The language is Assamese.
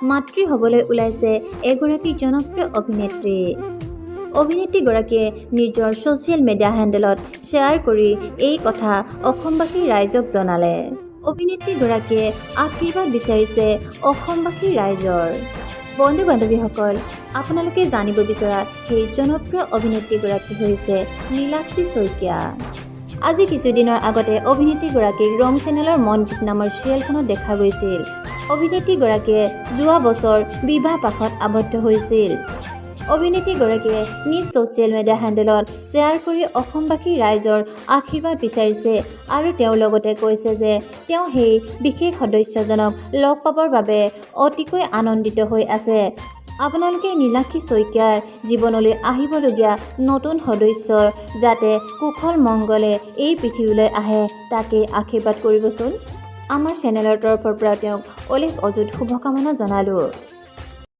মাতৃ হ'বলৈ ওলাইছে এগৰাকী জনপ্ৰিয় অভিনেত্ৰী। অভিনেত্ৰীগৰাকীয়ে নিজৰ ছ'চিয়েল মিডিয়া হেণ্ডেলত শ্বেয়াৰ কৰি এই কথা অসমবাসী ৰাইজক জনালে। অভিনেত্ৰীগৰাকীয়ে আশীৰ্বাদ বিচাৰিছে অসমবাসী ৰাইজৰ। বন্ধু বান্ধৱীসকল, আপোনালোকে জানিব বিচৰা সেই জনপ্ৰিয় অভিনেত্ৰীগৰাকী হৈছে নীলাক্ষী শইকীয়া। আজি কিছুদিনৰ আগতে অভিনেত্ৰীগৰাকীক ৰং চেনেলৰ মন গীত নামৰ চিৰিয়েলখনত দেখা গৈছিল। অভিনেত্ৰীগৰাকীয়ে যোৱা বছৰ বিবাহ পাশত আবদ্ধ হৈছিল। অভিনেত্ৰীগৰাকীয়ে নিজ ছ'চিয়েল মিডিয়া হেণ্ডেলত শ্বেয়াৰ কৰি অসমবাসী ৰাইজৰ আশীৰ্বাদ বিচাৰিছে আৰু তেওঁ লগতে কৈছে যে তেওঁ সেই বিশেষ সদস্যজনক লগ পাবৰ বাবে অতিকৈ আনন্দিত হৈ আছে। আপোনালোকে নীলাক্ষী শইকীয়াৰ জীৱনলৈ আহিবলগীয়া নতুন সদস্যৰ যাতে কুশল মংগলে এই পৃথিৱীলৈ আহে, তাকেই আশীৰ্বাদ কৰিবচোন। আমাৰ চেনেলৰ তৰফৰ পৰা তেওঁক অলেখ অযুত শুভকামনা জনালোঁ।